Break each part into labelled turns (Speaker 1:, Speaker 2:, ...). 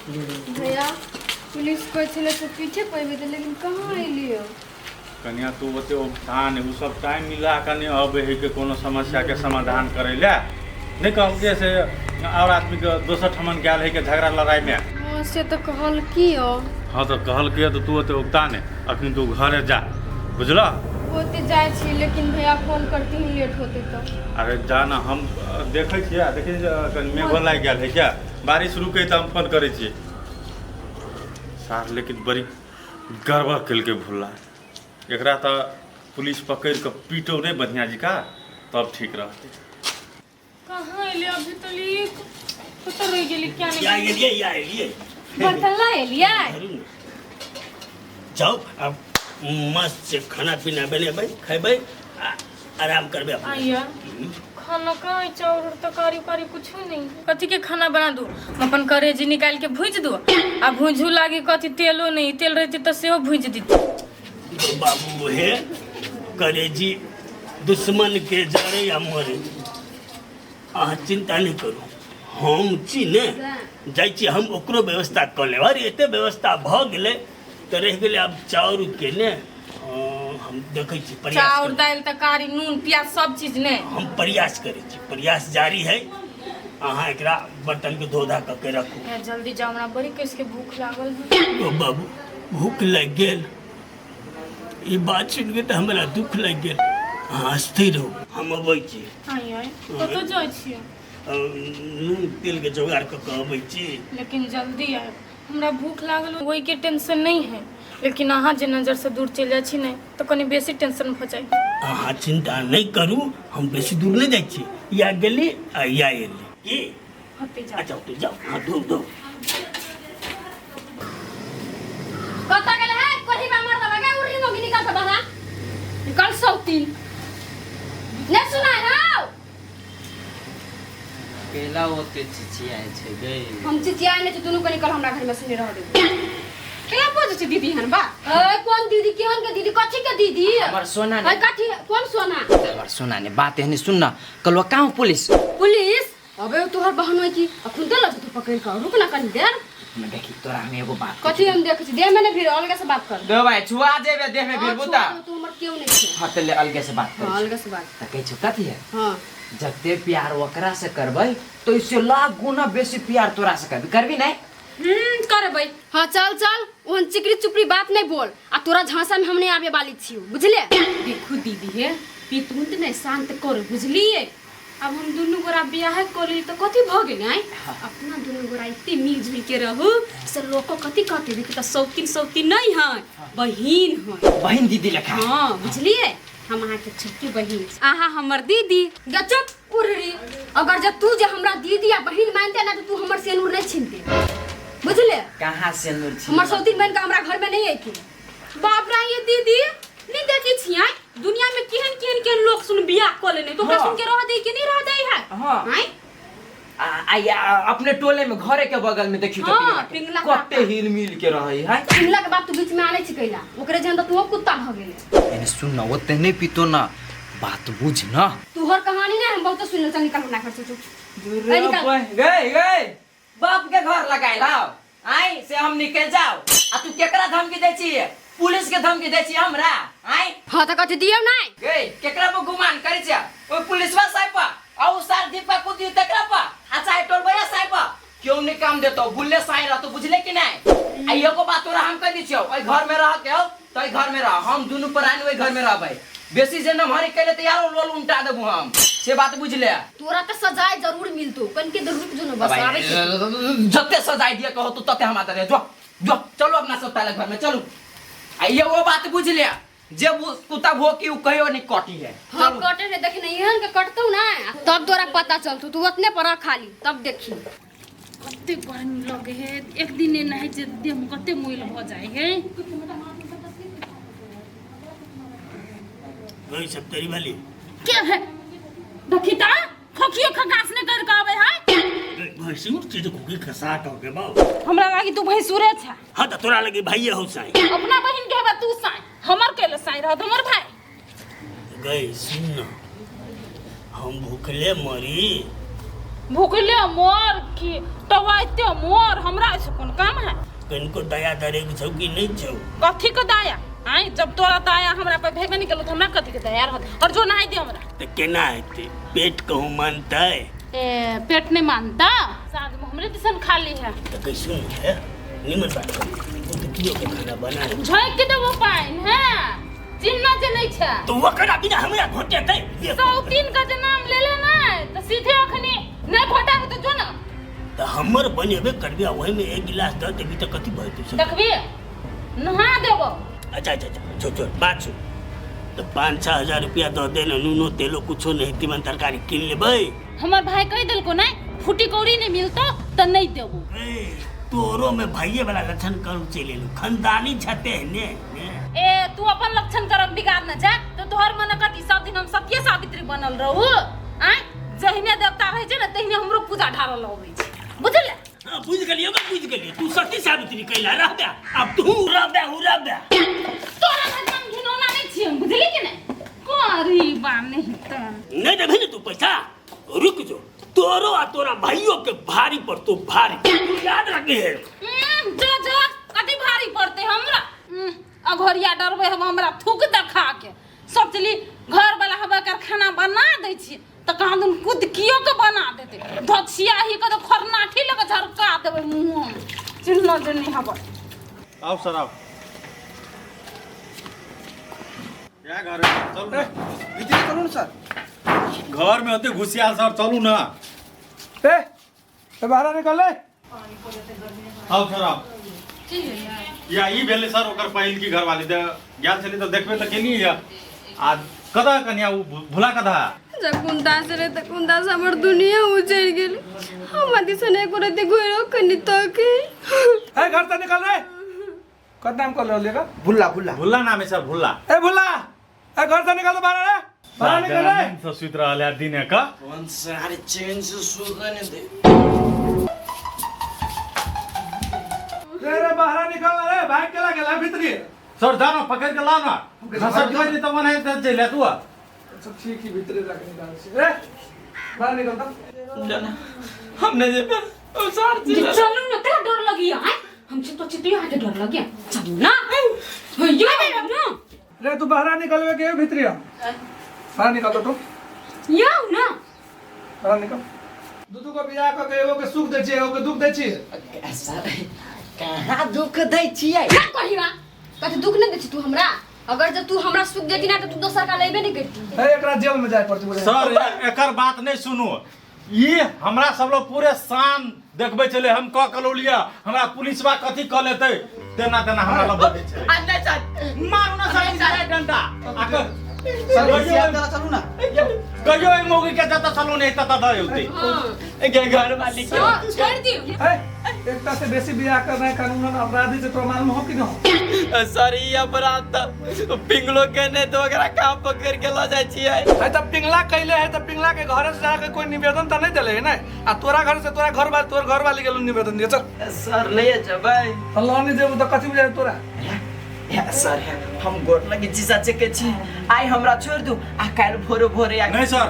Speaker 1: भैया पुलिस कहै छलै से पीछे पड़ि गेलै लेकिन कहाँ एलियै
Speaker 2: कनिया तू ओते औपधान ओ सब टाइम मिला कऽ नहि अबै है के कोनो समस्याके समाधान करै लए नहि कहलकै से आओर आदमीके दोसर ठमन गेल है के झगड़ा लड़ाइमे
Speaker 1: हँ से तऽ कहलकी यऽ
Speaker 2: हँ तऽ कहलकै तऽ तू ओते उगता नहि अखन तू घरे जा बुझलह
Speaker 1: ओते जाइ छी लेकिन भैया फोन करती लेट होते तऽ
Speaker 2: अरे जा ने हम देखै छियै देखै छियै कनि मेघो लागि गेल है क्या बारिश रुकै तऽ हम फोन करै छियै सार लेकिन बड़ी गड़बड़ केलकै भुल्ला एकरा तऽ पुलिस पकड़ि कऽ पीटौ नहि बढ़िआँ जकाँ तब ठीक रहतै
Speaker 3: कहाँ एलियै अभी तो लीक कतऽ रहि गेली क्या
Speaker 4: या
Speaker 3: नहीं
Speaker 4: एलियै या एलियै
Speaker 1: बर्तन ला एलियै
Speaker 4: जाउ आब मस्त से खाना पीना बनेबै खयबै आ आराम करबै अपना
Speaker 3: आइया खाना कहाँ है चाउर उर तरकारी उकारी कुछ नहीं कथी के खाना बना दू हम अपन करेजी निकाल के भूज दू आ भूजू लागी कथी तेलो नहीं तेल रहती तऽ सेहो भूज दीती
Speaker 4: बाबू हे करेजी दुश्मन के जरे या मरे अहाँ चिंता नहि करू हम छी ने जाइ छी हम ओकरो व्यवस्था कऽ लेब अरे एते व्यवस्था भऽ गेलै तऽ रहि गेलै आब चाउर के ने हम देखै छी प्रयास
Speaker 3: चाउर
Speaker 4: करै-
Speaker 3: दालि तरकारी नून प्याज सब चीज ने
Speaker 4: हम प्रयास करै छी प्रयास जारी है अहाँ एकरा बर्तन के धो धा कऽ के रखू
Speaker 3: ए, जल्दी जाओ हमरा बड़ी कस के भूख लागल है
Speaker 4: ओ बाबू भूख लागि गेल ई बात सुनि के तऽ हमरा दुख लागि गेल अहाँ स्थिर रहू हम अबै छी
Speaker 3: आई आई कतऽ जाइ छियै
Speaker 4: नून तेलके जोगाड़ कऽ के अबै छी
Speaker 3: लेकिन जल्दी आयब हमरा भूख लागल ओहिके टेंशन नहीं है लेकिन अहाँ जे नजर से दूर चलि जाइ छी ने तऽ कनि बेसी टेंशन भऽ जाइ
Speaker 4: अहाँ चिन्ता नहि करू हम बेसी दूर नहि जाइ छी या गेली आ या एली की
Speaker 3: हते जाउ
Speaker 4: अच्छा ओतऽ जाउ हँ धो धो
Speaker 1: कतऽ गेल है कोठी बा मर दबा गे उड़ी मोगी निकल के बाहर निकल सौतीन नहीं सुनाय हौ
Speaker 5: केला ओते चिचियाइ छै गै
Speaker 1: हम चिचियाय नहीं छी दुनू के निकल हमरा घर में सुने रह देबो
Speaker 6: केना बजै छै दीदी हन बा
Speaker 1: ए कोन दीदी केहन के दीदी कथी के दीदी
Speaker 5: हमर सोना
Speaker 1: ए
Speaker 5: ने
Speaker 1: कथी कोन सोना
Speaker 5: हमर सोना ने बात एहने सुन न कलवा कहाँ पुलिस
Speaker 1: पुलिस अबे तोहर बहन होइ की अखन तो लजतो पकड़ के रुक ना कनी देर
Speaker 5: हम देखी तोरा हम एगो बात
Speaker 1: कथी हम देखै छी देह में ने भीड़ अलगे से बात कर
Speaker 5: दो भाई छुआ जेबे देह में
Speaker 1: हाँ,
Speaker 5: भिड़बू ता
Speaker 1: छुआ तो हमर केओ नहीं छै
Speaker 5: हाँ तले अलगे से बात
Speaker 1: हाँ
Speaker 5: कर
Speaker 1: अलगे से बात
Speaker 5: त कहै छौ कथी है
Speaker 1: हाँ
Speaker 5: जते प्यार ओकरा से करबै तो इससे लाख गुना बेसी प्यार तोरा से करबी करबी नहीं
Speaker 1: करबै हाँ चल चल ओहन चिकरी चुपरी बात नहीं बोल आ तोरा झांसा में हम नहीं आबे वाली छियौ बुझले
Speaker 6: देखू दीदी हे पितुन ने शांत करू बुझलिए अब हम दुनू गोरा बियाह कऽ लेली तऽ कथी भऽ गेलै आँय अपना दुनू गोरा एते मिलजुल के रहू से लोको कथी कहते देखी तऽ सौतीन सौतीन नहीं है बहिन है
Speaker 5: बहिन दीदी लेखा
Speaker 1: हाँ बुझलिए हम अहाँके छोटकी बहिन छी अहाँ हमर दीदी गे चुप उड़री अगर जब तू जे हमरा दीदी आ बहिन मानते ना तो तू हमर सेनूर नहीं छीनते बुझले
Speaker 5: कहाँ से नूर छी
Speaker 1: हमर सौतीन बहन के हमरा घर में नहीं अयती
Speaker 6: बाप रे ये दीदी नहीं देखी छियै दुनिया में केहन केहन केहन लोग सुन बियाह कऽ लेने तो ओकरा
Speaker 5: हाँ।
Speaker 6: सुन के रह दे कि नहीं रह दे है
Speaker 5: हाँ।
Speaker 1: आँय
Speaker 5: आ अपने टोले में घरे के बगल में देखियो
Speaker 1: हाँ,
Speaker 5: तो
Speaker 1: पिंगला
Speaker 5: कते हिल मिल के रहे है
Speaker 1: पिंगला के बाप तू बीच में आने छी कैला ओकरे जहन तो तू कुत्ता भऽ गेले
Speaker 5: एने सुन न ओते नहीं पीतो ना बात बुझ ना
Speaker 1: तोहर कहानी ना हम बहुत सुनल चल निकल हमरा घर से चुप
Speaker 5: दूर
Speaker 1: निकल।
Speaker 5: गए गए बाप के घर लगाए लाओ आई से हम निकल जाओ आ तू केकरा धमकी दै छी पुलिस के धमकी दै छी हमरा आई
Speaker 1: हाँ तो कथी दियौ नहीं
Speaker 5: गए केकरा पर गुमान करै छै ओइ पुलिसवा साहब पर आ उ सार दीपा कुदी तकरा पर आ चाहे टोलबैया साहब पर क्यों नहीं काम देतो बुल्ले साई रहतो बुझले कि नहीं आ एगो बात तोरा हम कह दै छियौ ओइ घर में रह के हो तो ओइ घर में रह हम दुनू प्राणी ओइ घर में रहबै बेसी जे नमहरी कैले तऽ यारो लोल उल्टा देबू हम से बात बुझ ले
Speaker 1: तोरा तो सजाए जरूर मिलतो कन के रुक जो न बस आबै छी।
Speaker 5: जते सजाय दिए कहो तो तते हम आता रहे जो जो चलो अपना सब पहले घर में चलू आ ये वो बात बुझ ले जे कुत्ता भोकी उ कहियो नहीं कटी है
Speaker 1: हाँ कटे रे देखी नहीं एहन के कटतौ ना तब तोरा पता चलतो तू उतने पर रह खाली तब देखी
Speaker 3: कते गर्मी लगे है एक दिन नहि नहाय छै देह में कते मैल भऽ जाइ है
Speaker 4: वही सब तेरी वाली
Speaker 3: के है देखी ता खोखियो खकास नहि कर के आबै है
Speaker 4: भैंसुर चीज खोखी खसा के के बाऊ
Speaker 3: हमरा लागी तू भैंसुरे छ
Speaker 4: हाँ तो तोरा लगी भाइये हो साई
Speaker 3: अपना बहिन के हेबा तू साई हमर केले साई रहत हमर भाई
Speaker 4: गई सुन न हम भूखले मरी
Speaker 3: भूखले मोर की टवाइते मोर, हमरा ऐसे कोन काम है?
Speaker 4: कनिको दया धरे के छौ कि नहीं छौ?
Speaker 3: कथी के दया? आइ जब तोरा दया हमरा पर भेबे नहीं केलो त हमरा कथी के दया रहत? और जो नहाई दे हमरा।
Speaker 4: त केना हेतै? पेट कहूँ मानतै?
Speaker 3: ए पेट नहीं मानता, साँझ में हमरे दिसन खाली है।
Speaker 4: त कैसुन है निमन बात कर, कुदकियो के खाना बना
Speaker 3: झोंक के देबो पानि है, चिन्ह जे नहीं छे
Speaker 4: तो ओकरा बिना हमरा घोटेतै?
Speaker 3: 103 का जे नाम ले ले ना त सीधे अखनी नहीं घोटा है तो जो ना।
Speaker 4: त हमर बनेबे करबे, ओहि में एक गिलास द देबी त कथी भइतै?
Speaker 3: देखबी नहा देबो।
Speaker 4: अच्छा अच्छा अच्छा छोड़ छोड़ बात सुन, तो 5-6 हजार रुपया दऽ दे ने, नूनो तेलो कुछो नहीं, तीमन तरकारी कीन लेबै।
Speaker 3: हमर भाई कहि देलको नहीं फूटी कौड़ी नहीं मिलतो त नहीं देबो।
Speaker 4: तोरो में भाइये वाला लक्षण करू चलि एलौ, खानदानी छते ने ने।
Speaker 3: ए तू अपन लक्षण करम बिगाड़ न जा तो तोहर मन कथी सब दिन हम सत्य सावित्री बनल रहू। आय जहिने देवता रहै छै ने तहिने हमरो पूजा ढारल अबै छै, बुझले?
Speaker 4: हां बुझ गेलियो ग, बुझ गेलियो। तू सती सावित्री कैला रहबे, अब तू रहबे उ रहबे।
Speaker 3: तोरा भगवान घिनौना नहीं छियै, बुझली कि नहीं? कोरी बा नहीं त
Speaker 4: नहीं देबे ने तू पैसा, रुक जो तोरो आ तोरा भाइयों के भारी पड़तो भारी, तू याद रखी है।
Speaker 3: जो जो कथी भारी पड़ते हमरा? अघोरिया डरबे हम हमरा थूक देखा के सोचली घर वाला हम एकर खाना बना दै छी त कहाँ दिन कुदकियो के बना देते, धछिया ही के तो खरनाठी लगे झरका देबै मुँह में, चिन्ह जे नहीं हब।
Speaker 2: आओ सर आओ, क्या घर है? चलू ना
Speaker 7: भीतर चलू ना सर,
Speaker 2: घर में होते घुसियाल सर, चलू ना।
Speaker 7: ए ए बाहर निकल ले।
Speaker 2: आओ सर आओ। या ई भेलै सर ओकर पहिल की घरवाली दे गेल छली त देखबे त केली या आ कदा कन्या उ भुला कदा
Speaker 1: जब कुंदा से रे त कुंदा से हमर दुनिया उजड़ गेल, हम दिसन एको राति घुरो कनी तक।
Speaker 7: ए घर से निकल रे, कत नाम कर लेगा?
Speaker 5: भुल्ला भुल्ला
Speaker 2: भुल्ला नाम है सर, भुल्ला।
Speaker 7: ए भुल्ला, ए घर से निकल तो बाहर रे, बाहर निकल रे।
Speaker 2: सब सुत रहल है दिन का
Speaker 5: कौन सारे चैन से सुतने दे
Speaker 7: रे रे बाहर निकल रे, भाग के लागल भीतरी।
Speaker 2: सर जानो पकड़ के लाओ ना, सर कोई नहीं तो मन है त चल तू।
Speaker 7: सब ठीक ही भीतरी जाके निकाल रे, बाहर निकल तो
Speaker 5: जाना हमने जेबे ओ सर
Speaker 6: चलू ना, तेरा डर लगी है? हम तो चितियो आके डर लगी, चलू ना भैया ना।
Speaker 7: रे तू बाहर निकलवे के भीतरी आ? बाहर निकल तो तू
Speaker 6: या ना,
Speaker 7: बाहर निकल। दुदू को बियाह क के एगो के सुख दै छी एगो के दुख दै छी।
Speaker 5: सर कहाँ दुख दै छियै?
Speaker 1: का कहिवा कथी दुख नहीं दै छी तू हमरा? अगर जब तू हमरा सुख देती ना तो तू दोसर का लेबे नहीं करती।
Speaker 7: ए एकरा जेल में जाय पड़ती बोले।
Speaker 2: सर एकर बात नहीं सुनू, ई हमरा सब लोग पूरे शान देखबै छलै, हम क कलौलिया हमरा पुलिसवा कथी क लेतै तेना तेना हमरा लग बजै छलै।
Speaker 5: आ नहीं सर
Speaker 2: मारू ना सर ई डंडा आ क
Speaker 7: सर चलू ना
Speaker 2: कहियो ए मौगी के जता चलू नहीं तता द औते।
Speaker 5: ए घर वाली के
Speaker 1: छोड़ दियो।
Speaker 7: ए एकटा से बेसी बियाह करना कानूनन अपराधी से तोरा मालूम हो कि न हो?
Speaker 5: सर ई अपराध त पिंगलो के नहीं तो ओकरा काम पकड़ के ल जाय छियै।
Speaker 7: है त पिंगला कैले है त पिंगला के घर से जाके कोई निवेदन त नहीं देले है ना, आ तोरा घर से तोरा घर वाली तोर घर वाली गेल निवेदन दिए। चल
Speaker 5: सर ले जेबै।
Speaker 7: त ल नहीं जेबू त कथि बुझाय तोरा?
Speaker 5: या सर हम गोर लगी छी सच्चे के छी, आइ हमरा छोड़ दू आ काल्हि भोरे भोरे आ।
Speaker 2: नहीं सर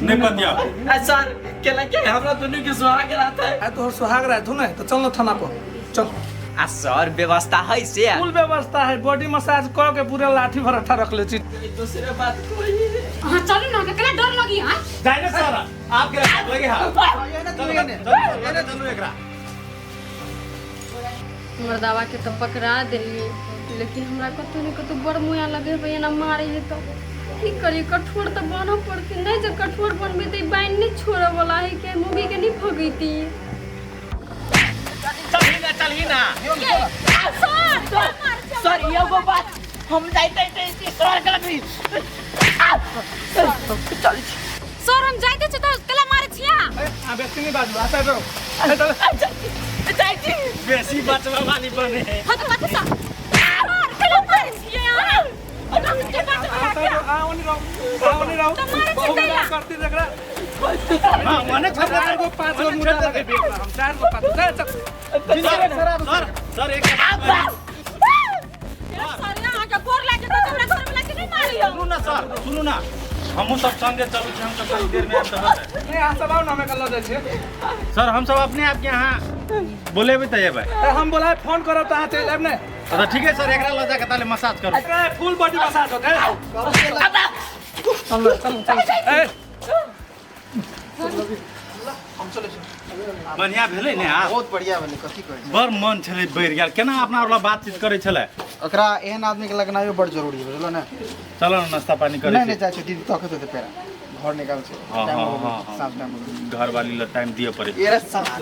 Speaker 2: नहीं पतिया।
Speaker 5: आ सर केला के हमरा दुनू के सुहाग रात है।
Speaker 7: आ तोहर सुहाग रात हो ना त चल न थाना पर चल।
Speaker 5: आ सर व्यवस्था है से
Speaker 7: फुल व्यवस्था है, बॉडी मसाज क के पूरा लाठी भरठा रख ले छी।
Speaker 5: दूसरे बात कोई।
Speaker 6: हां चलू ना, केकरा डर लगी? हां
Speaker 2: जाय ना सर आपके लगे। हां चलो चलो एकरा
Speaker 1: मर्दावा के तो पकड़ा देलिए, लेकिन हमरा कतौ ने कतौ बड़ मुया लगे है ना मारे है तो की करी? कठोर तो बनऽ पड़ते नहीं, जब कठोर बनबे तो बाइन नहीं छोड़े वाला है के मुगी के नहीं भगैती।
Speaker 5: चलही ना चलही ना सर सर एगो बात हम जाइते छी सर के लगी चल
Speaker 6: सर हम जाइते छी त केला मारे छिया?
Speaker 7: आ बेसी नहीं बाजू, आ रहो चल
Speaker 5: जाय छी
Speaker 2: बेसी बचवा वाली बने है।
Speaker 6: हां त कथि सर केला मारे छिया?
Speaker 7: आ ओनी रहो, आ ओनी रहो, बहुत करती एकरा।
Speaker 2: हां मने छोड़
Speaker 7: 4 गो 5 गो मुड़ा लगे हम 4 गो 5 चल चल।
Speaker 2: सर सर एक
Speaker 6: सर ना आके गोर लागे तो हमरा घर वाला के नहीं मारियो।
Speaker 2: सुनू ना सर सुनू ना, हमहूँ सब संगे चलू छी, हम सब कनी देर में आयब तऽ होतै।
Speaker 7: नहीं अहाँ सब आउ ना, हम एकरा लऽ जाइ छियै।
Speaker 2: सर हम सब अपने आप के यहाँ बोलेबै तऽ एबै।
Speaker 7: ए, हम बोलाए फोन करब तऽ अहाँ चलि आयब ने।
Speaker 2: तऽ ठीक है सर, एकरा लऽ जाके ताले मसाज करू।
Speaker 7: एकरा फुल बॉडी मसाज होतै। चल चल चल। ए
Speaker 2: बढ़िया भेलै ने आब?
Speaker 8: बहुत बढ़िया भेलै। कथी कहै छै,
Speaker 2: बड़ मन छलै बढ़ि गेल, केना अपना वाला बातचीत करै छलै।
Speaker 8: ओकरा एहन आदमी के लगनाइयो बड़ जरूरी है, बुझलो ने?
Speaker 2: चलो ने नाश्ता पानी करै
Speaker 8: नहीं
Speaker 2: छी।
Speaker 8: नहीं जाइ छै दीदी, तकैत होतै पेड़ा घर निकाल छै।
Speaker 2: हाँ,
Speaker 8: टाइम
Speaker 2: हाँ,
Speaker 8: हो गेलै,
Speaker 2: हाँ, हाँ।
Speaker 8: साँझ टाइम हो गेलै।
Speaker 2: घरवाली लए टाइम दिअ पड़ै छै।
Speaker 8: ये रे साला।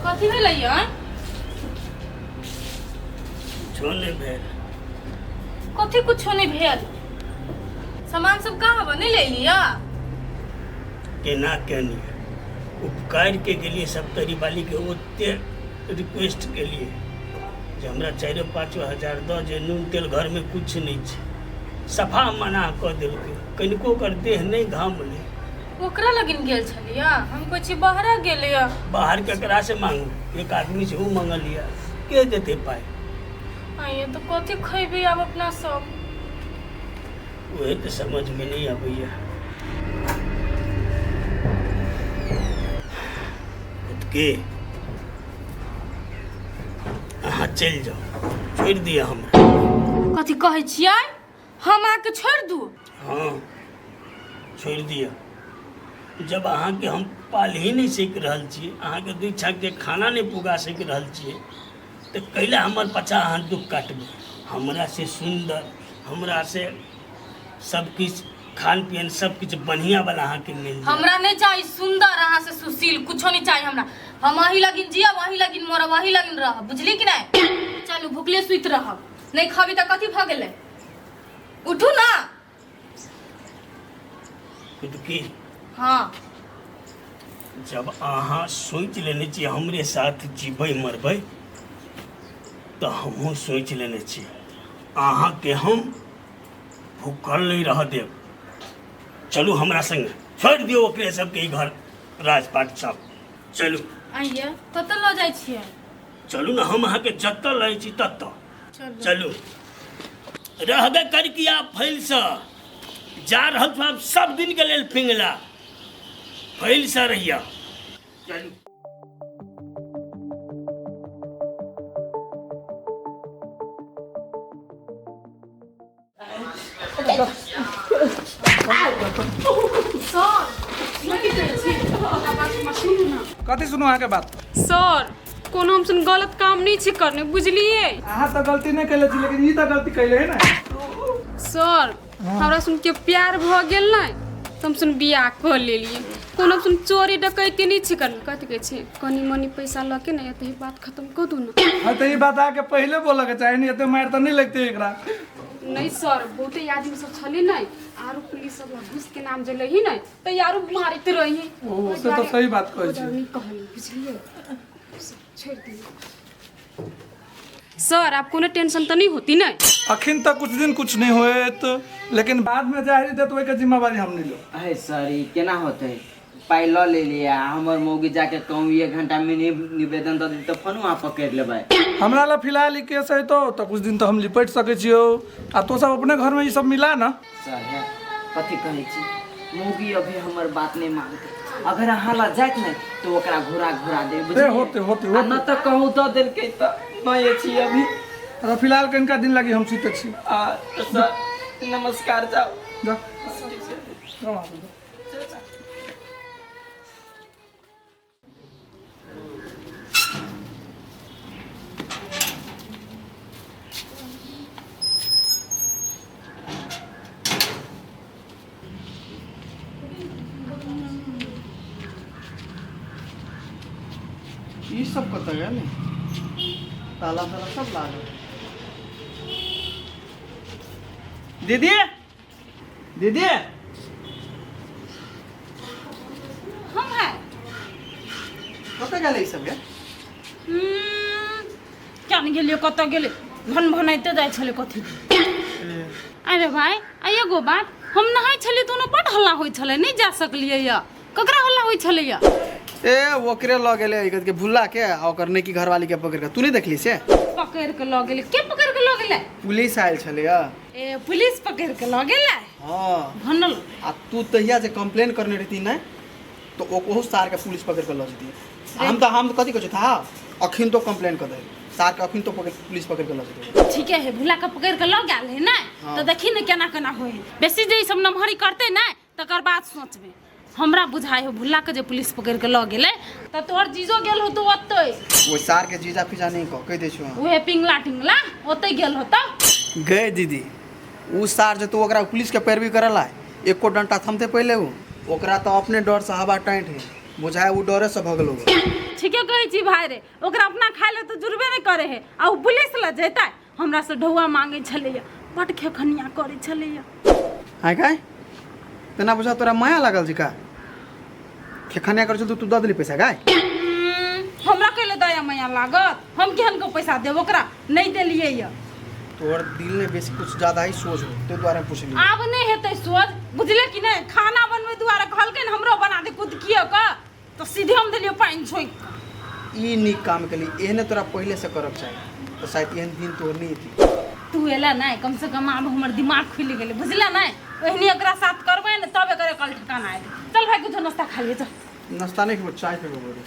Speaker 3: कथी भेलै यै?
Speaker 4: कुछो नहि भेल।
Speaker 3: कथी कुछो नहि भेल? सामान सब कहाँ बा, नहीं ले लिया?
Speaker 4: केना केलिए उपकार के गेलिए सप्तरी वाली के ओते रिक्वेस्ट केलिए जे हमरा 4-5 हजार दऽ, जे नून तेल घर में कुछ नहीं छै। सफा मना कऽ देलकै, कनिको ओकर देह नहि घामलै।
Speaker 3: ओकरा लगिन गेल छलियै? हम कहै छी बाहरा गेलियै।
Speaker 4: बाहर केकरा से मांगू? एक आदमी से ओ मंगलियै, के देतै पाइ?
Speaker 3: आइए तो कथी खैबै आब अपना सब?
Speaker 4: उहे तऽ समझ में नहीं अबैया। के अहाँ चलि जाउ, छोड़ि दिअ हमरा।
Speaker 3: कथी कहै छियै? हम अहाँके छोड़ि दू?
Speaker 4: हाँ, छोड़ि दिअ। जब अहाँके हम पाल ही नहि सकि रहल छी, अहाँके दू छाकके खाना नहि पुगा सकि रहल छियै, तऽ कैला हमर पाछा अहाँ दुःख काटबै? हमरा से सुन्दर, हमरा से सब किछु खान पियन सब किछु बढ़िआँ वाला अहाँके मिल जायत।
Speaker 3: हमरा नहीं चाहिए सुंदर, अहाँ से सुशील, कुछो नहीं चाहिए हमरा। हम अही लगिन जियब, अही लगिन मरब, अही लगिन रहब, बुझली कि नहीं? चलू, भुखले सुति रहब। नहीं खबी तऽ कथी भऽ गेलै? उठू ना।
Speaker 4: खुद की
Speaker 3: हाँ।
Speaker 4: जब अहाँ सोचि लेने छी हमरे साथ जीबै मरबै, तऽ हमहूँ सोचि लेने छी अहाँके हम भूखल नहि रह देब। चलू हमरा संगे, छोड़ि दियौ ओकरे सबके ई घर राजपाट सब, चलू।
Speaker 3: आइए, कतऽ लऽ जाइ छियै?
Speaker 4: चलू ने, हम अहाँके जतऽ लै छी ततऽ।
Speaker 3: चलू।
Speaker 4: चलू। रहबे करकिया फैलसँ जा रहल छौ आब सब दिनके लेल पिंगला, फैलसँ रहिया। चलू।
Speaker 6: सर, की कहै छी? सुनू ने।
Speaker 7: कथी सुनू अहाँके बात?
Speaker 6: सर, कोनो हमसन गलत काम नहीं छी करने, बुझलिए?
Speaker 7: अहाँ तऽ गलती नहि कैले छी, लेकिन ई तऽ गलती कैले है ने।
Speaker 6: सर, हमरा सुन के प्यार भऽ गेल ने तऽ हम सुन बियाह कऽ लेलिए। कोनो सुन चोरी डकैती नहीं छी करने। कथी कहै छै, कनी मनी पैसा लऽ के ने एतही बात खत्म कऽ दू ने।
Speaker 7: हाँ, तऽ ई बात अहाँके पहिले बोलऽ के चाही ने, एते मारि तऽ नहि लगतै एकरा।
Speaker 6: नहीं सर, बहुते आदमी सब छलै ने, आरो पुलिस सब घुस के नाम जले ही ने तऽ यारो मारैत रही।
Speaker 7: ओ, से तऽ सही बात कहै छी।
Speaker 6: नहीं कहली, बुझलिए? छोड़ि दियौ सर, आप कोनो टेंशन तऽ नहीं होती ने?
Speaker 7: अखन तक कुछ दिन कुछ नहीं होएत, लेकिन बाद में जाहिर देत, ओहिके जिम्मेवारी हम नहीं लो।
Speaker 5: अरे सर, ई केना होतै? पाइ लऽ लेलियै आ हमर मौगी जाके कहूँ एक घंटा में निवेदन दऽ दी तऽ फोनो अहाँ पकड़ि लेबै।
Speaker 7: हमरा ला फिलहाल ई केस है तो कुछ दिन तो हम लिपट सकै छियौ, आ तो सब अपने घर में ई सब मिला ना।
Speaker 5: सर, हे कथी कहै छी, मौगी अभी हमर बात नहीं मानतै। अगर अहाँ लग जाइत ने तऽ ओकरा घुरा घुरा दे।
Speaker 7: ए, होते होते।
Speaker 5: आ
Speaker 7: होते।
Speaker 5: न तऽ कहूँ दऽ देलकै तऽ नहि छी अभी।
Speaker 7: तो फिलहाल कनिका दिन लागी हम सुते छी।
Speaker 5: आ तऽ सर, नमस्कार, जाउ।
Speaker 7: जा जा वहाँ पे जा।
Speaker 8: ई सब कतऽ गेल? ताला ताला सब लागल। दीदी, दीदी।
Speaker 3: हम है।
Speaker 8: कतऽ गेलै ई सब गे?
Speaker 3: क्या नहीं गेलियै, कतऽ गेलै? भन भनाइते जाइ छलै कथी। अरे भाई आ एगो बात, हम नहाय छलियै तऽ ओना बड्ड हल्ला होइ छलै, नहि जा सकलियै यऽ। ककरा हल्ला होइ छलै यऽ?
Speaker 8: ए ओकरे लऽ गेलै के भुल्ला के आ ओकर नैकी घरवाली के पकड़ के। तू नहीं देखली से?
Speaker 3: पकड़ के लऽ गेलै? के पकड़ के लऽ गेलै?
Speaker 8: पुलिस आयल छलै।
Speaker 3: ए पुलिस पकड़ के लऽ गेलै?
Speaker 8: हाँ।
Speaker 3: भनल।
Speaker 8: आ तू तहिया जे कंप्लेन करने रहती ने तो ओहू सार के पुलिस पकड़ के लऽ जेती। हम तऽ कथी कहै था, अखन तो कंप्लेन कर दे सार के, अखन तो पकड़ पुलिस पकड़ के लऽ जेतै।
Speaker 3: ठीके है, भुला के पकड़ के लऽ गेल है ने।
Speaker 8: हाँ।
Speaker 3: तऽ देखी ने केना केना होइ है। बेसी जे ई सब नमहरी करतै ने तकर बाद सोचबै। हमरा बुझाइ हो भुला के जे पुलिस पकड़ के लऽ गेलै तऽ तोहर जीजो गेल होतो ओतै।
Speaker 8: ओहि सार के जीजा फीजा नहीं कह, कहि दै छियौ।
Speaker 3: उहे पिंगला टिंगला ओतै गेल होतो।
Speaker 8: गए दीदी, उ सार जे तू ओकरा पुलिस के पैरवी करला एको डंटा थमते पहिले उ ओकरा तो अपने डर से हवा टाइट है, बुझाए उ डरे से भगलो।
Speaker 3: ठीके कहै छी भाई रे, ओकरा अपना खाय ले तऽ जुड़बे नहि करे है आ उ पुलिस लऽ जेतै। हमरा से ढौआ मांगे छलैया, बड खेखनिया करे छलैया।
Speaker 8: हाय काय तेना बुझा तोरा माया लागल छी का? खेखनिया कर तू दऽ देली पैसा गाय?
Speaker 3: हमरा कैले दया माया लागत? हम केहन के पैसा देब ओकरा? नहि देलियै यऽ।
Speaker 8: तोहर दिल ने बेसी कुछ ज्यादा ही सोच हो, ते दुआरे पूछली।
Speaker 3: आब नहि हेतै सोच, बुझले कि नहि? खाना बनबै दुआरे कहलकै ने हमरो बना दे कुदकियो के, तऽ सीधे हम देलियै पानि छोंकि कऽ।
Speaker 8: ई नीक काम केली, एहने तोरा पहिले से करब चाही तऽ शायद एहन दिन तोहर नहीं थी।
Speaker 3: तू एला नहि, कम से कम आब हमर दिमाग खुलि गेलै, बुझले नहि? ओहनी एकरा साथ करबै ने तब एकर अकल ठिकाना एतै। चल भाई, कुछो नाश्ता खा लिए, चल।
Speaker 8: नाश्ता नहीं खेबो, चाय पीबो बोले।